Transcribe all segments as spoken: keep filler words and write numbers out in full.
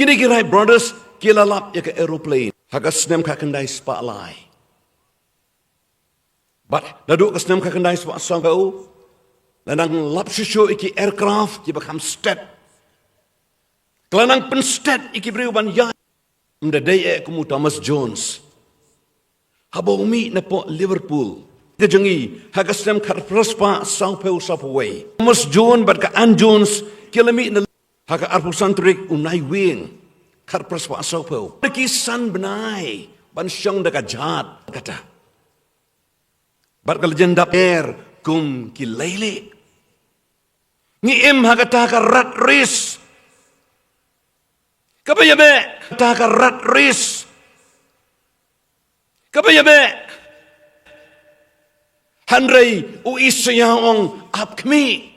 Kine ki Wright Brothers ki la lap ïa ka aeroplane ha ka snem khatkhyndai spah lai. Bad naduh ka snem khatkhyndai spah sawphew la nang lap shuh shuh ïa ki aircraft kiba kham stet. Ka la nang pynstet ïa ki briew ban ïaid. Ym da dei eh kum u Thomas Jones haba u mih na pdeng Liverpool. Ka jong ngi ha ka snem khatphra spah sawphew sawphew wei. Thomas Jones bad ka Ann Jones ki la mih na ha ka arphew san tarik u Naiwieng khatphra spah sawphew. Ki san bnai ban shong da ka jhad kata. Bad ka la jan dap er kum ki leilieh. Ngi im ha kata ka rat race. Kaba ïa beh, kata ka rat race. Kaba ïa beh. Hynrei u Isaïah u ong ap khmih.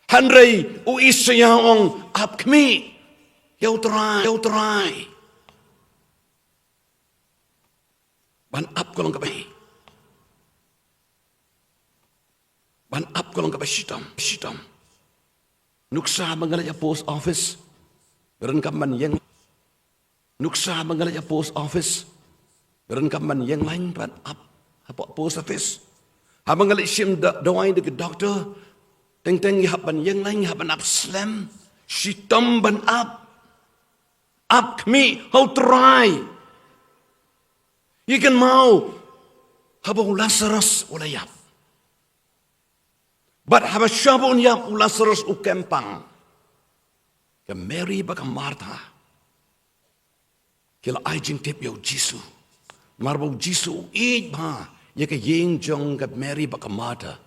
Hynrei u Isaïah u ong ap khmih ïa u Trai, ïa u Trai. Ban ap ka long kaba hi. Ban ap ka long kaba shitom, shitom. Nuksa ba nga leit ha post office. Ryngkat ban ïeng. Nuksa ba nga leit ha post office. Ryngkat ban ïeng lain ban ap hapoh post office. Haba nga leit shim da-, dawai da ka doctor. Teng teng ïa hap ban ïeng lain, ïa hap ban ap slem. Shitom ban ap. Ap khmih ha u Trai. Ïa kynmaw haba u Lasarus u la ïap. Bad haba shwa ba un ïap u Lasarus u kem pang. Ka Mary bad ka Martha ki la ai jingtip ïa u Jisu. Namar ba u Jisu u ïeit bha ïa ka ïing jong ka Mary bad ka Martha.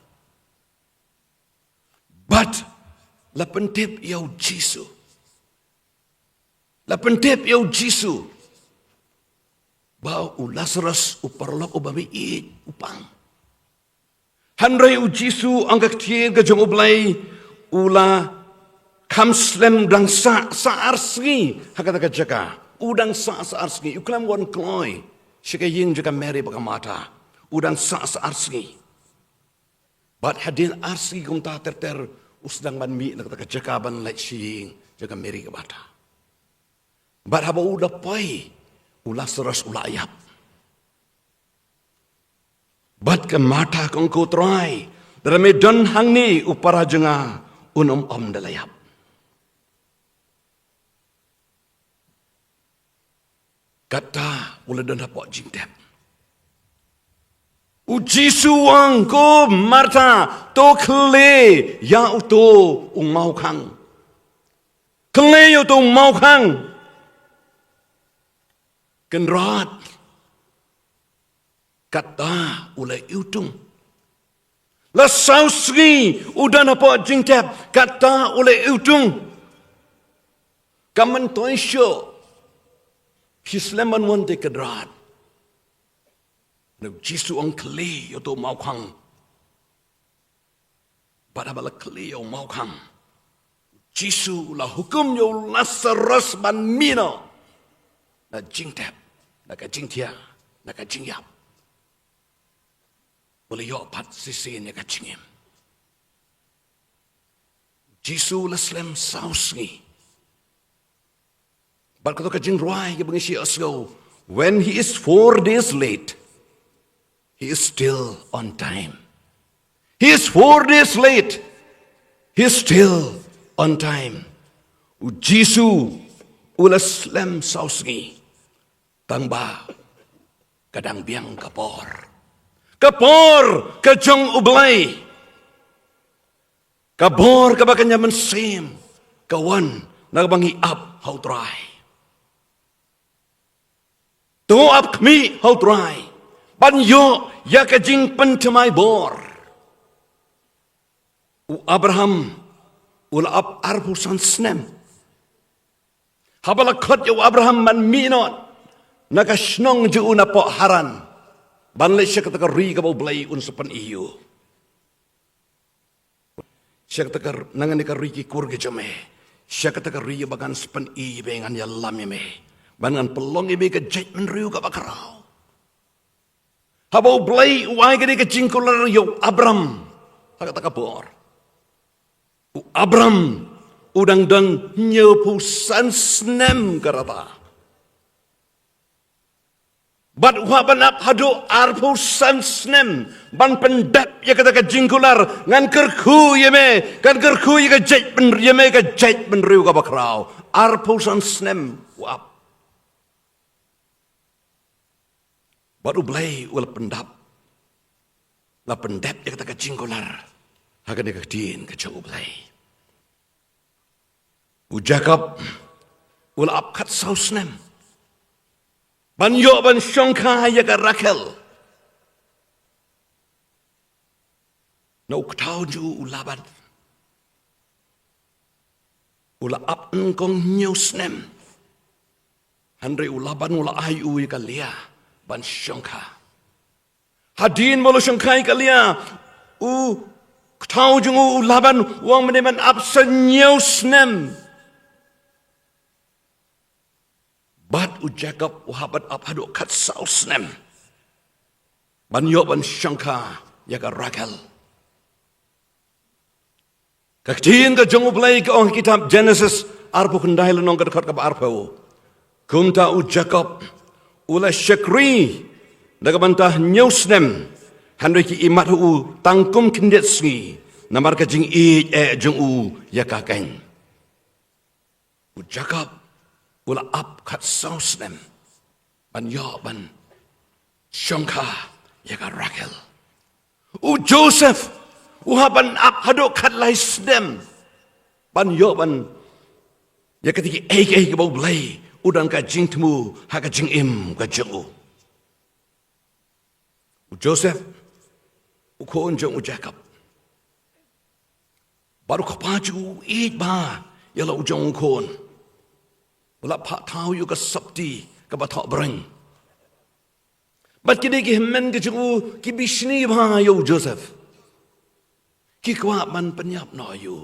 Bad la pyntip ïa u Jisu. La pyntip ïa u Jisu ba u Lasarus u paralok uba mih ïeit u pang. Hynrei u Jisu, ong ka ktien ka jong U Blei, u la kham slem, u dang sah sa ar sngi ha kata ka jaka. U dang sah sa ar sngi, u khlem wan kloi sha ka ïing jong ka Mary bad ka Martha. U dang sah sa ar sngi. Bad hadien ar sngi kumta ter ter u sdang ban mih na kata ka jaka ban leit sha ïing jong ka Mary ka Martha. Bad haba u da poi, u Lasarus u la ïap. Bad ka Martha ka ong, ko Trai, lada me don hangne u para jong nga un ym ym da la ïap. Kata u la don hapoh jingtep. U Jisu u ong, ko Martha, to khlieh ïa uto u mawkhang. Khlieh ïa uto u mawkhang. Kynrad. Kata u la iwtung. La saw sngi u don hapoh jingtep, kata u la iwtung. Kam myntoi shuh. Phi slem ban wan te Kynrad. Hynrei u Jisu u ong khlieh ïa uto u mawkhang. Bad haba la khlieh ïa u mawkhang, u Jisu u la hukum ïa u Lasarus ban mih noh na jingtep, na ka jingthiah, na ka jingïap. U la ïoh pat shisien ïa ka jingim. U Jisu u la slem saw sngi. Bad kato ka jingrwai kaba ngi shu ïohsngew, when he is four days late, he is still on time. He is four days late, he is still on time. U Jisu u la slem saw sngi. Tang ba ka dang biang ka por. Ka por ka jong U Blei. Ka bor kaba kan ïa mynsiem ka wan na kaba ngi ap ha U Trai. To ap khmih ha U Trai ban ïoh ïa ka jingpynthymmai bor. U Abraham u la ap arphew san snem. Haba la khot ïa u Abraham ban mih noh na ka shnong jong u napoh Haran ban leit sha kata ka ri kaba U Blei un sa pyni ïa u. Sha kata ka r-, na kane ka ri ki kur ki jong me. Sha kata ka ri ba ngan sa pyni ïa me, ngan ïalam ïa me. Ban ngan pynlong ïa me ka jaitbynriew kaba khraw. Haba U Blei u ai kane ka jingkular ïa u Abram ha kata ka por, u Abram U dang don hynñiewphew san snem ka rta. Bad u hap ban ap haduh arphew san snem ban pyndep ïa kata ka jingkular, ngan kyrkhu ïa me, ngan kyrkhu ïa ka jaitbynriew, ïa me ka jaitbynriew kaba khraw. Arphew san snem u ap. Bad U Blei u la pyndap, la pyndep ïa kata ka jingkular ha kane ka ktien ka jong U Blei. U Jakob u la ap khatsaw snem ban ïoh ban shongkha ïa ka Rakhel. Na u ktaw jong u, u Laban, u la ap nyngkong hynñiew snem. Hynrei u Laban u la ai u ïa ka Lia ban shongkha. Hadien ba u la shongkha ïa ka Lia, u ktaw jong u, u Laban, u ong mynne men ap sa hynñiew snem. Bad u Jakob u hap ban ap haduh khatsaw snem ban ïoh ban shongkha ïa ka Rakhel. Ka ktien ka jong U Blei ka ong ha kitab Jenesis arphew khyndai, lynnong ka dkhot kaba arphew. Kumta u Jakob u la shakri da ka bynta hynñiew snem, hynrei ki imat ha u tang kum khyndiat sngi namar ka jingïeit eh jong u ïa ka kaiñ. U Jakob u la ap khatsaw snem ban ïoh ban shongkha ïa ka Rakhel. U Joseph u hap ban ap haduh khatlai snem ban ïoh ban ïa kata kiei kiei kaba U Blei u don ka jingthmu ha ka jingim ka jong u. U Joseph, u khun jong u Jakob, bad u kpa jong u u ïeit bha ïa la u jong u khun. U la phah thaw ïa u ka sopti kaba thoh breng. Bad kine ki hynmen ki jong u ki bishni bha ïa u Joseph. Ki kwah ban pynïap noh ïa u.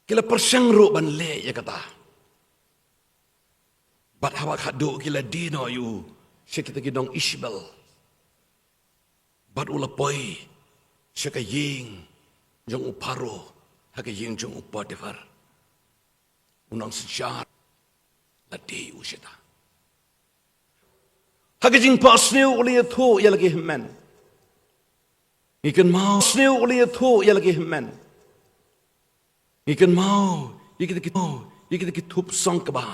Ki la pyrshang ruh ban leh ïa kata. Bad haba khadduh ki la die noh ïa u sha kita ki nong Ishmael. Bad u la poi sha ka ïing jong u Pharaoh, ha ka ïing jong u Potiphar. U nongsynshar la die ïa u shata. Ha ka jingphohsniew u la ïathuh ïa la ki hynmen. Ngi kynmaw, sniew u la ïathuh ïa la ki hynmen. Ngi kynmaw ïa kita ki, ïa kita ki thup song kba.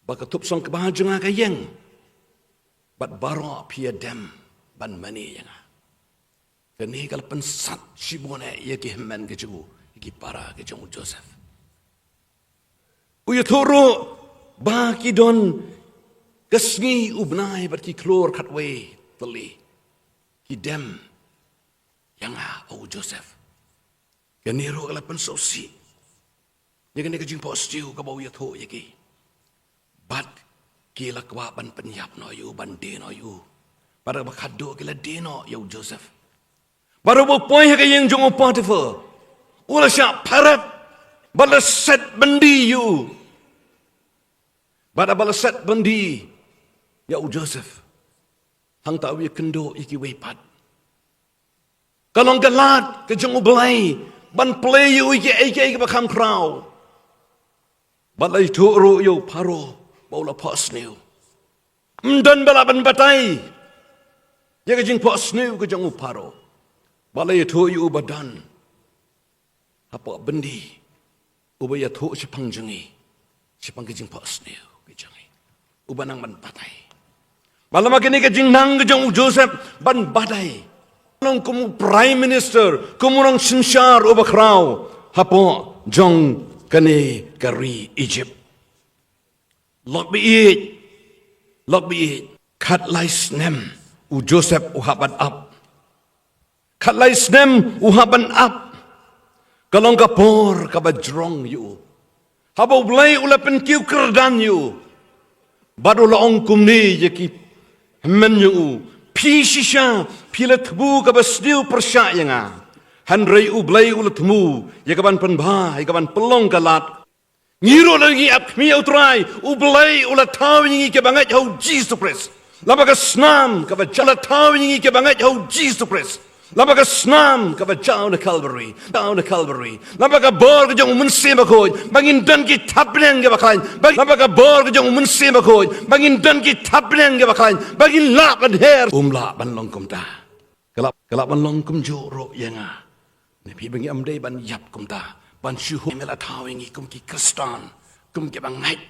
Ba ka thup song kba jong nga ka ïeng. Bad baroh phi ïa dem ban mane ïa nga. Kane ka la pynsat shibun eh ïa ki hynmen ki jong u, ïa ki para ki jong u Joseph. U ïathuh ruh ba ki don ka sngi u bnai bad ki khlur khatwei tylli. Ki dem ïa nga, o u Joseph. Kane ruh ka la pynsngewsih ïa kane ka jingphohsniew kaba u ïathuh ïa ki. Bad ki la kwah ban pynïap noh ïa u, ban die noh ïa u. Bad haba khadduh ki la die noh ïa u Joseph. Bad haba u poi ha ka ïing jong u Potiphar, u la shah pharep bad la set byndi ïa u. Bad haba la set byndi ïa u Joseph, hangta u ïakynduh ïa kiwei pat. Ka long ka lad ka jong U Blei ban plie ïa u ïa kiei kiei kiba kham khraw. Bad la ïathuh ruh ïa u Pharaoh ba u la phohsniew. Ym don ba lah ban batai ïa ka jingphohsniew ka jong u Pharaoh. Bad la ïathuh ïa u ba don hapoh byndi uba ïathuh shaphang jong ngi, shaphang ka jingphohsniew ka jong ngi, uba nang ban batai. Bad lama kane ka jingnang ka jong u Joseph ban batai, long kum u Prime Minister, kum u nongsynshar uba khraw hapoh jong kane ka ri Egypt. Lok baieit, lok baieit, khatlai snem u Joseph u hap ban ap. Khatlai snem u hap ban ap. Ka long ka por kaba jrong ïa u. Haba U Blei u la pynkiew kyrdan ïa u, bad u la ong kumne ïa ki hynmen jong u, phi shisha phi la thmu kaba sniew pyrshah ïa nga. Hynrei U Blei u la thmu ïa kaban pynbha, ïa kaban pynlong ka lad. Ngi ruh lada ngi ap khmih ïa U Trai, U Blei u la thaw ïa ngi kiba ngeit ha u Jisu Khrist. Lada ka snam kaba jam, u la thaw ïa ngi kiba ngeit ha u Jisu Khrist. Laba ka snam kaba jaw na Calvary, jaw na Calvary. Laba ka bor ka jong u Mynsiem Bakhuid, ba ngin don ki thapniang kiba khlaiñ. Ba, laba ka bor ka jong u Mynsiem Bakhuid, ba ngin don ki thapniang kiba khlaiñ. Ba ngin lah ban her. Um lah ban long kumta. Ka lah, ka lah ban long kumjuh ruh ïa nga. Ne phi ba ngi ym dei ban ïap kumta. Ban shu hum ïa la thaw ïa ngi kum ki Khristan. Kum kiba ngeit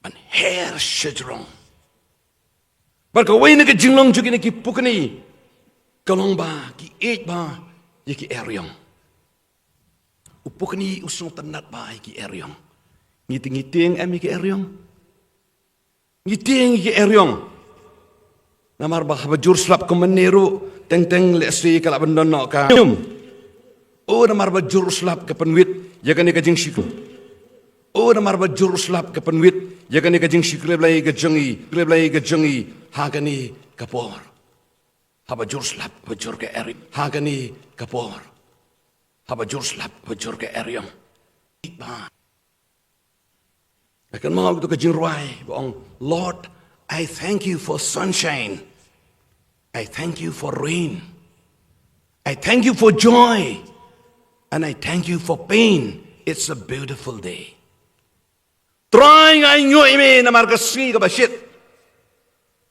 ban her shajrong. Bad kawei na ka jinglong jong kine ki pukni ka long ba ki ïeit bha ïa ki eriong. U pukni u sngewtynnat bha ïa ki eriong. Ngi tieng, ngi tieng em ïa ki eriong. Ngi tieng ïa ki eriong. Namar ba haba jur slap kumne ruh teng teng lehse ka lah ban don noh ka. O namar ba jur slap ka pynwit ïa kane ka jingshakri. O namar ba jur slap ka pynwit ïa kane ka jingshakri Blei ka jong ngi, shakri Blei ka jong ngi ha kane ka por. Haba jur slap, haba jur ka eriong ha kane ka por. Haba jur slap, haba jur ka eriong. Ba Nga kynmaw ïa ka jingrwai ba ong, "Lord, I thank you for sunshine. I thank you for rain. I thank you for joy. And I thank you for pain. It's a beautiful day." Trai, nga ainguh ïa me namar ka sngi kaba shit.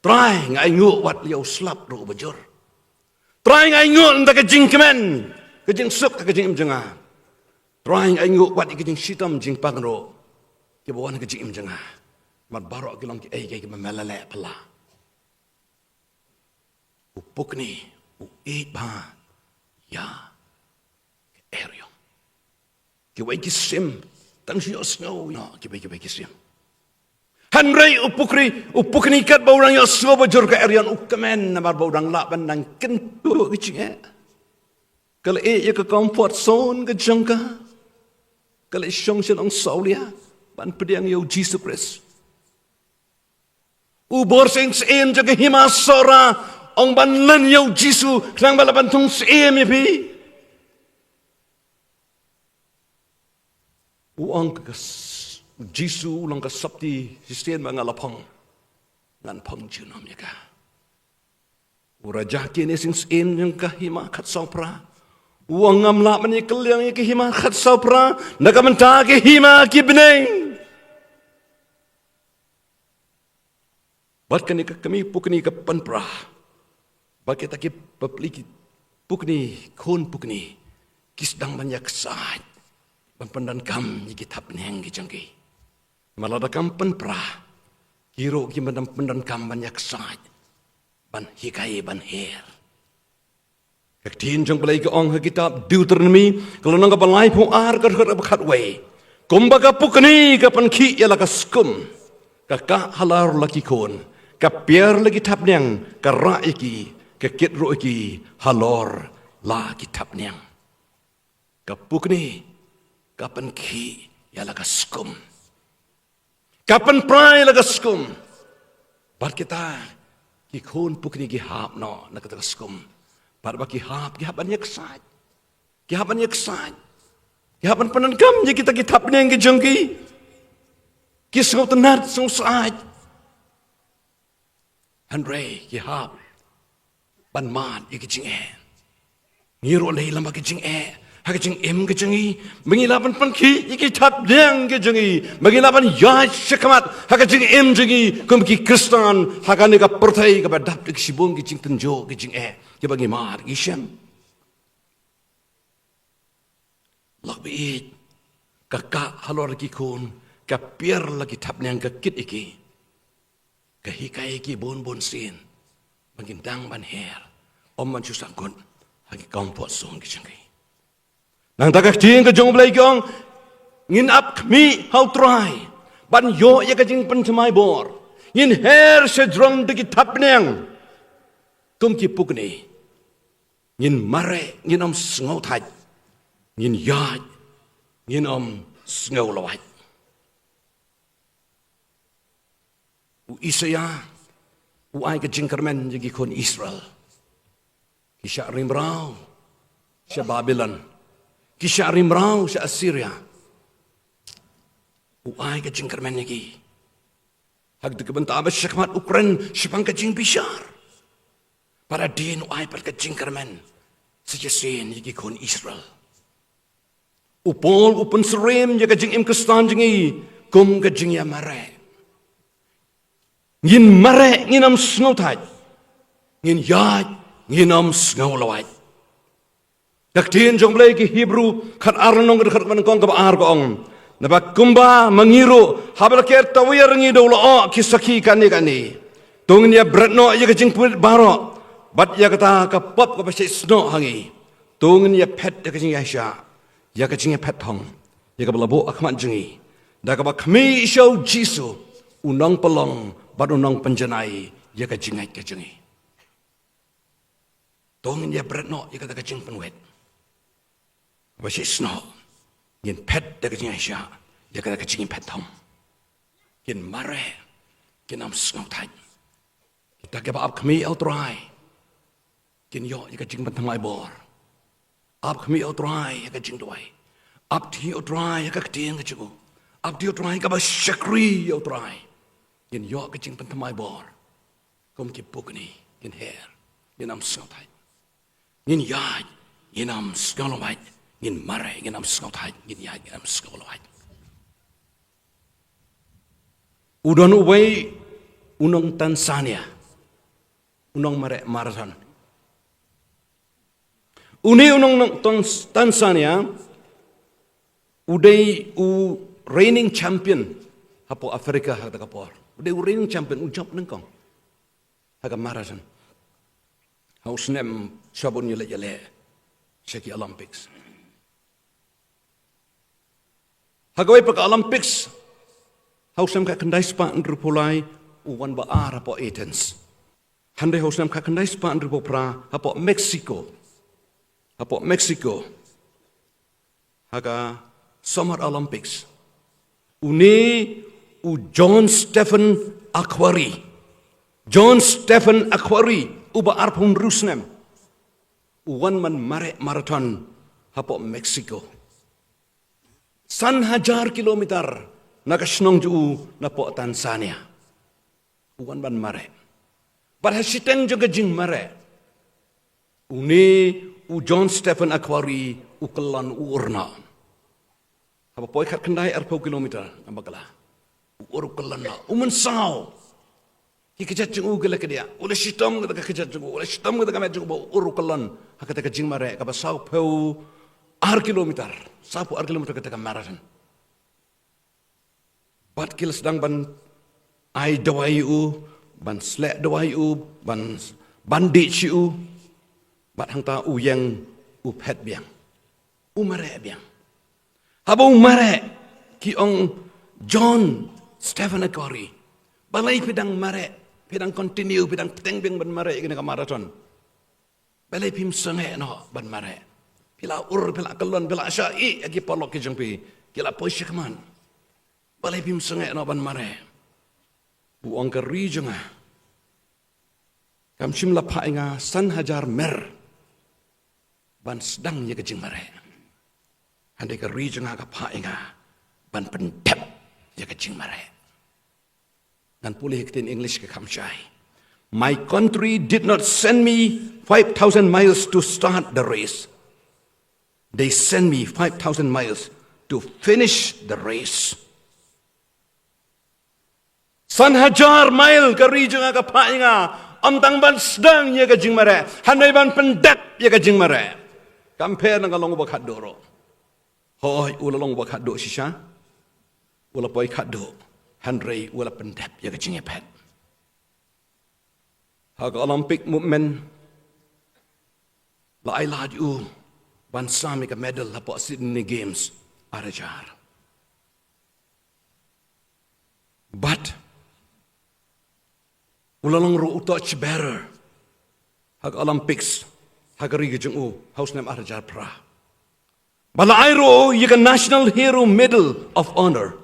Trai, nga ainguh wat ïa u slap ruh uba jur. Trai, nga ainguh na ka jingkmen, ka jingsuk, ka jingim jong nga. Trai, nga ainguh wat ïa ka jingshitom jingpang ruh kiba wan ha ka jingim jong nga. Namar baroh ki long kiei kiei kiba me la leh pla. U pukni u ïeit bha ïa ka eriong. Kiwei ki sim tang shu ïohsngew noh kiwei kiwei ki sim. Hynrei u pukni, u pukni katba u dang ïohsngew ba jur ka eriong u kmen namar ba u dang lah ban nang kyntu ki jingeh. Ka la ïeh ïa ka comfort zone ka jong ka. Ka la shong sha nongsaw lia ban pdiang ïa u Jisu Khrist. U bor sien sien jong ka hima Sohra ong ban len ïa u Jisu khnang ba lah ban thung sien ïa phi. U ong ka s-, Jisu u long ka sopti shisien ba nga la phong. Ngan phong junom ïa ka. U raja kine sien sien jong ka hima khatsaw phra. U ong ngam lah ban ïa kylliang ïa ka hima khatsaw phra na ka bynta ka hima ki bneng. Bad kane ka kmie pukni ka pynpra. Bad kita ki bapli ki pukni, khun pukni, ki sdang ban ïa ksaid ban pyndonkam ïa ki thapniang ki jong ki. Namar lada kam pynpra, ki ruh ki ban pyndonkam ban ïa ksaid ban hikai ban her. Ka ktien jong U Blei ka ong ha kitab Deuteronomi, ka lynnong kaba laiphew ar, ka dkhot kaba khatwei. Kumba ka pukni ka pynkhih ïa la ka skum, ka kah halor la ki khun, ka pier la ki thapniang, ka rah ïa ki, ka kit ruh ïa ki halor la ki thapniang. Ka pukni ka pynkhih ïa la ka skum. Ka pynpra ïa la ka skum. Bad kita ki khun pukni ki hap noh na kata ka skum. Bad ba ki hap, ki hap ban ïa ksaid. Ki hap ban ïa ksaid. Ki hap ban pyndonkam ïa kita ki thapniang ki jong ki. Ki sngewtynnat, sngewsyaid. Hynrei ki hap ban mad ïa ki jingeh. Ngi ruh lei lem bad ki jingeh ha ka jingim ka jong ngi, ba ngi lah ban pynkhih ïa ki thapniang ka jong ngi, ba ngi lah ban ïaid shakhmat ha ka jingim jong ngi kum ki Khristan ha kane ka pyrthei kaba dap da ki shibun ki jingtynjuh ki jingeh kiba ngi mad ngi shem. Lok ba ïeit, ka kah halor ki khun, ka pier la ki thapniang, ka kit ïa ki. Ka hikai ïa ki bun bun sien ba ngin dang ban her, ym ban shu sangkut ha ki comfort zone ki jong ki. Nangta ka ktien ka jong U Blei ka ong, ngin ap khmih ha U Trai ban ïoh ïa ka jingpynthymmai bor. Ngin her shajrong da ki thapniang kum ki pukni. Ngin mareh, ngin ym sngewthait. Ngin ïaid, ngin ym sngewlawait. U Isaïah u ai ka jingkyrmen ïa ki khun Israel. Ki shah ri mraw sha Babilon, ki shah ri mraw sha Assyria. U ai ka jingkyrmen ïa ki. Ha kata ka bynta ba shakhmat u kren shaphang ka jingbishar. Bad hadien u ai pat ka jingkyrmen sa shisien ïa ki khun Israel. U Paul u pynsyriem ïa ka jingim Khristan jong ngi kum ka jingïamareh. Ngin mareh, ngin ym sngewthait. Ngin ïaid, ngin ym sngewlawait. Ka ktien jong U Blei ki Hebru khatar lynnong ka dkhot kaba nyngkong kaba ar ka ong, naba kumba ma ngi ruh haba la ker tawiar ngi da u lyoh ki sakhi kane kane, to ngin ïabret noh ïa ka jingpynwit baroh bad ïa kata ka pop kaba shait snoh ha ngi. To ngin ïaphet ïa ka jingïaishah, ïa ka jingïaphet thong, ïa kaba la buh ha khmat jong ngi da kaba khmih sha U Jisu, u nongpynlong bad u nongpynjanai ïa ka jingngeit ka jong ngi. To ngin ïabret noh ïa kata ka jingpynwit kaba shait snoh, ngin phet da ka jingïaishah ïa kata ka jingïaphet thong. Ngin mareh, ngin ym sngewthait. Kita kiba ap khmih ïa U Trai kin ïoh ïa ka jingpynthymmai bor. Ap khmih ïa U Trai ha ka jingduwai. Ap ti ïa U Trai ha ka ktien ka jong u. Ap ti ïa U Trai kaba shakri ïa U Trai, ngin ïoh ka jingpynthymmai bor. Kum ki pukni, ngin her, ngin ym sngewthait. Ngin ïaid, ngin ym sngewlawait. Ngin mareh, ngin ym sngewthait. Ngin ïaid, ngin ym sngewlawait. U don uwei u nong Tanzania, u nongmareh marathon. Une u nong, nong Tan-, Tanzania u dei u reigning champion hapoh Africa ha kata ka por. U dei u reigning champion, u jop nyngkong ha ka marathon ha u snem sha ba un ïaleh ïaleh sha ki Olympics. Ha kawei pat ka Olympics ha u snem khatkhyndai spah hynriewphew lai u wan ba ar hapoh Athens. Hynrei ha u snem khatkhyndai spah hynriewphew phra hapoh Mexico, hapoh Mexico ha ka Summer Olympics, une u John Stephen Akhwari, John Stephen Akhwari, uba arphew hynriew snem, u wan ban mareh marathon hapoh Mexico. San hajar kilometer na ka shnong jong u napoh Tanzania. U wan ban mareh. Bad ha shiteng jong ka jingmareh, une u John Stephen Akhwari u kyllon, u ur noh. Haba poi khatkhyndai arphew kilometer, ngam bakla, u ur, u kyllon noh, u mynsaw. Ki kjat jong u ki la kdiah, u la shitom kata ka kjat jong u, u la shitom kata ka met jong u, ba u ur, u kyllon ha kata ka jingmareh kaba sawphew ar kilometer, sawphew ar kilometer kata ka marathon. Bad ki la sdang ban ai dawai ïa u, ban sleh dawai ïa u, ban bandage ïa u. Bad hangta u ïeng, u phet biang, u mareh biang. Haba u mareh, ki ong, John Stephen Akhwari, balei phi dang mareh, phi dang continue, phi dang bteng biang ban mareh ïa kane ka marathon? Balei phim sangeh noh ban mareh? Phi la ur, phi la kyllon, phi la shah ïa ki paralok ki jong phi, ki la poi shakhmat. Balei phim sangeh noh ban mareh? U ong, ka ri jong nga kam shym la phah ïa nga san hajar mer ban sdang ïa ka jingmareh. Hynrei ka ri jong nga ka phah ïa nga ban pyndep ïa ka jingmareh. Ngan pule ha ka ktien English ka kham shai. My country did not send me five thousand miles to start the race. They sent me five thousand miles to finish the race. San hajar mile ka ri jong nga ka phah ïa nga, ym tang ban sdang ïa ka jingmareh, hynrei ban pyndep ïa ka jingmareh. Kam pher na ka long uba khatduh ruh. Hooid, u la long uba khatduh shisha, u la poi khatduh, hynrei u la pyndep ïa ka jingïaphet. Ha ka Olympic movement, la ai lad ïa u ban sam ïa ka medal hapoh Sydney Games ar hajar. Bad u la long ruh u torch bearer ha ka Olympics ha ka ri ka jong u ha u snem ar hajar phra. Bad la ai ruh ïa ka National Hero Medal of Honor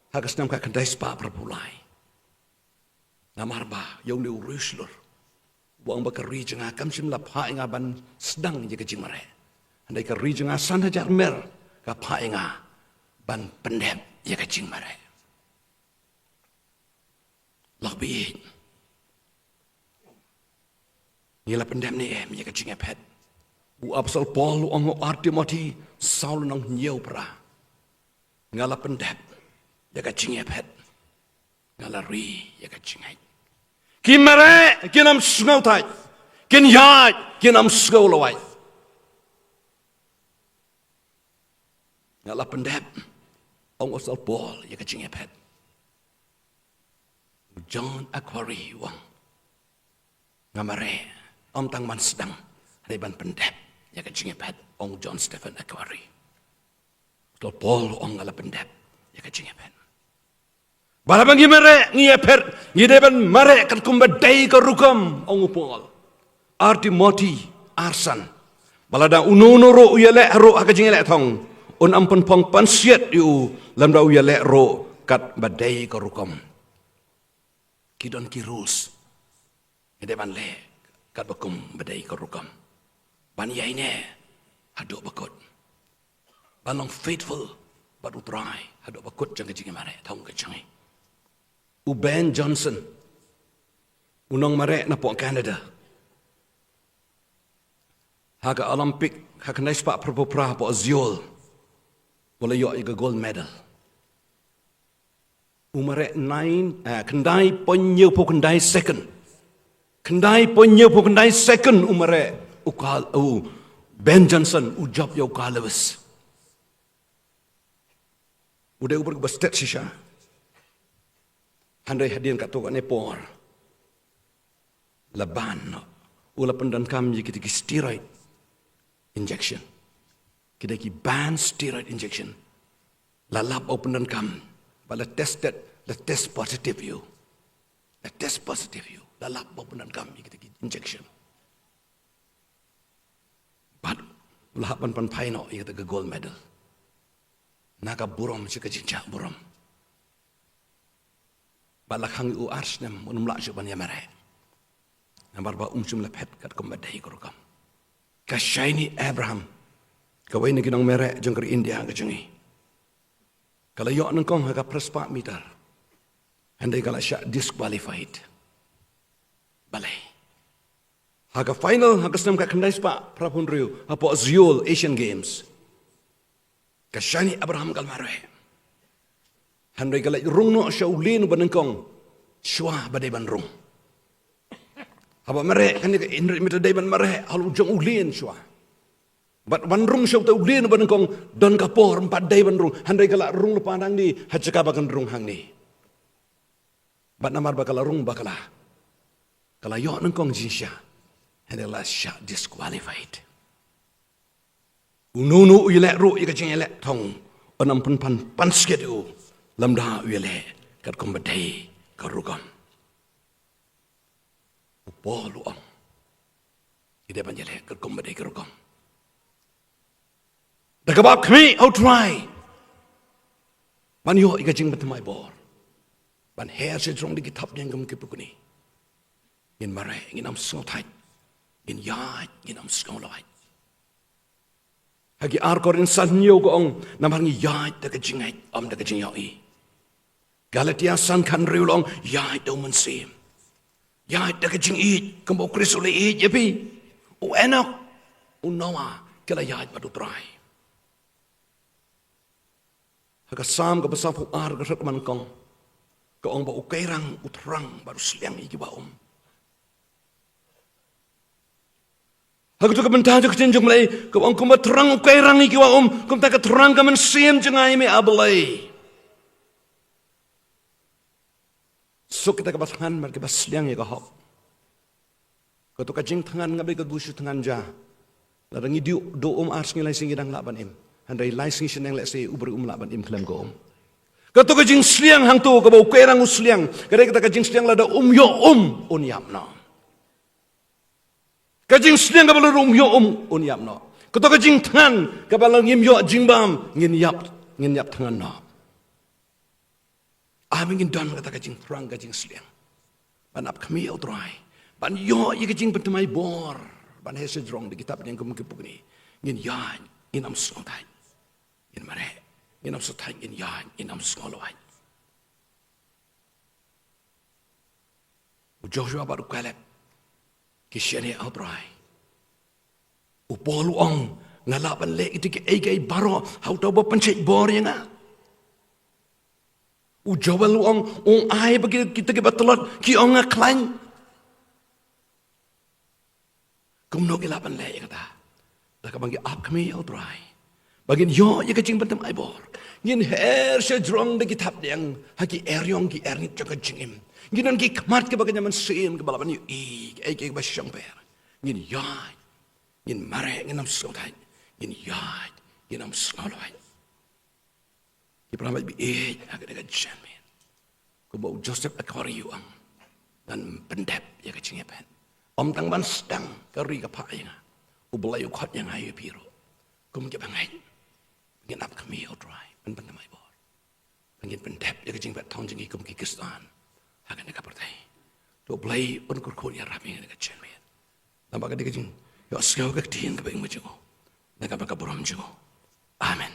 ha ka snem khatkhyndai spah phraphew lai. Namar ba ïa une u riewshlur, u ong ba ka ri jong nga kam shym la phah ïa nga ban sdang ïa ka jingmareh, hynrei ka ri jong nga san hajar mer ka phah ïa nga ban pyndep ïa ka jingmareh. Lok baieit, Ngi la pyndep ne em ïa ka jingïaphet? U apostol Paul u ong ha u ar Timothi saw lynnong hynñiew phra: Nga la pyndep ïa ka jingïaphet, nga la ri ïa ka jingngeit. Ki mareh kin ym sngewthait, kin ïaid kin ym sngewlawait. Nga la pyndep, ong u apostol Paul, ïa ka jingïaphet. U John Aquari u ong: Nga mareh, ym tang ban sdang, hynrei ban pyndep ïa ka jingïaphet, ong u John Stephen Aquari. U apostol Paul u ong: Nga la pyndep ïa ka jingïaphet. Ba haba ngi mareh, ngi ïaphet, ngi dei ban mareh katkum ba dei ka rukom, ong u Paul. Ar Timothi ar san. Ba lada uno uno ruh u ïaleh ruh ha ka jingïaleh thong, un ym pynphong pansngiat ïa u lymda u ïaleh ruh kat ba dei ka rukom. Ki don ki rules. Ngi dei ban leh katba kum ba dei ka rukom. Ban ïaineh haduh ba kut. Ban long faithful bad U Trai haduh ba kut jong ka jingïamareh thong ka jong ngi. U Ben Johnson, u nongmareh napoh Canada, ha ka Olympic ha ka khyndai spah phra phew phra hapoh Seoul, u la ïoh ïa ka gold medal. U mareh nine, eh, khyndai point hynñiew phew khyndai second. Khyndai point hynñiew phew khyndai second u mareh u Carl, u Ben Johnson, u jop ïa u Carl Lewis. U dei u briew ba stet shisha. Hynrei hadien katto katne por la ban noh. U la pyndonkam ïa kita ki steroid injection. Ki dei ki ban steroid injection. La lap ba u pyndonkam, ba la tested, la test positive ïa u. La test positive ïa u. La lap ba u pyndonkam ïa kita ki injection. Bad u la hap ban pynphai noh ïa kita ki gold medal. Na ka burom sha ka jingjah burom. Bad la khang ïa u ar snem, un ym lah shuh ban ïamareh. Namar ba um shym la phet katkum ba dei ka rukom. Ka Shiny Abraham, kawei na ki nongmareh jong ka ri India ka jong ngi, ka la ïoh nyngkong ha ka phra spah meter. Hynrei ka la shah disqualified. Balei? Ha ka final, ha ka snem ka khyndai spah phra phew hynriew, hapoh Seoul Asian Games, ka Shiny Abraham ka la mareh. Hynrei ka la rung noh sha u lane uba nyngkong shuwa ba dei ban rung. Haba mareh kane ka hynriew meter, dei ban mareh ha u jong u lane shuwa. Bad ban rung sha uta u lane uba nyngkong don ka por, ym pat dei ban rung. Hynrei ka la rung lypa nangne ha jaka ba kan rung hangne. Bad namar ba ka la rung bakla, ka la ïoh nyngkong jingshah. Hynrei la shah disqualified. Uno uno u ïaleh ruh ïa ka jingïaleh thong, un ym pynphong pansngiat ïa u lymda u ïaleh katkum ba dei ka rukom. U Paul u ong, ngi dei ban ïaleh katkum ba dei ka rukom. Da kaba khmih ha U Trai ban ïoh ïa ka jingpynthymmai bor, ban her sha jrong da ki thapniang kum ki pukni. Ngin mareh, ngin ym sngewthait, ngin ïaid, ngin ym sngewlawait. Ha ki ar Korinth san hynñiew ka ong, namar ngi ïaid da ka jingngeit, ym da ka jingïohi. Galatia san khathynriew la ong, ïaid da u Mynsiem. Ïaid da ka jingïeit, kumba u Khrist u la ïeit ïa phi. U Enok, u Noah, ki la ïaid bad U Trai. Ha ka Salm kaba sawphew ar, ka dkhot kaba nyngkong, ka ong ba u Kairang u thrang bad u sliang ïa kiba um. Ha kato ka bynta jong ka ktien jong U Blei, ka ong kumba thrang u Kairang ïa kiba um, kumta ka thrang ka mynsiem jong nga ïa me, A Blei. Suk kita kiba thngan bad kiba sliang ïa ka hok. Kato ka jingthngan ngam dei ka dushu thngan ja. Lada ngi duh, duh um ar sngi lai sngi ngi dang lah ban im. Hynrei lai sngi shaneng lehse u briew um lah ban im khlem ka um. Kato ka jingsliang hangto kaba u Kairang u sliang, ka dei kata ka jingsliang lada um ïoh um, un ïap noh. Ka jingsliang kaba lada um ïoh um, un ïap noh. Kato ka jingthngan kaba lada ngim ïoh jingbam, ngin ïap, ngin ïap thngan noh. Ai ba ngin don kata ka jingthrang, ka jingsliang ban ap khmih ïa U Trai, ban ïoh ïa ka jingpynthymmai bor, ban her sha jrong da ki thapniang kum ki pukni. Ngin ïaid, ngin ym sngewthait. Ngin mareh, ngin ym sngewthait, ngin ïaid, ngin ym sngewlawait. U Joshua bad u Kaleb, Ki shane, ah Trai. U Paul u ong, nga lah ban leh ïa ki ei ki ei baroh ha uta uba pynshait bor ïa nga. U Joel u ong, u ong ai ba ki, kita kiba tlot ki ong nga khlaiñ. Kumno ngi lah ban leh ïa kata? Da kaba ngi ap khmih, ah Trai, ba ngin ïoh ïa ka jingpynthymmai bor. Ngin her sha jrong da ki thapniang ha ki eriong ki ernit jong ka jingim. Ngin don ki khmat kiba ka jingmynsiem kiba lah ban ïohi ïa kiei ba shongper. Ngin ïaid, ngin mareh, ngin ym sngewthait. Ngin ïaid, ngin ym sngewlwait. Ki para bangeit ba ïeit ha kane ka jingmut, kumba u Joseph Akori u ong, ngan pyndep ïa ka jingïaphet. Ym tang ban sdang ka ri ka phah ïa nga, U Blei u khot ïa nga ïa phi ruh. Kum ki bangeit, ngin ap khmih, ah Trai, ban pynthymmai bor, ba ngin pyndep ïa ka jingpynthong jong ngi kum ki Khristan ha kane ka pyrthei. To U Blei un kyrkhu ïarap ïa ngi ha kane ka jingmut. Namar kane ka jingïohsngew ka ktien kaba ïeit jong u, na ka bynta ka burom jong u. Amen.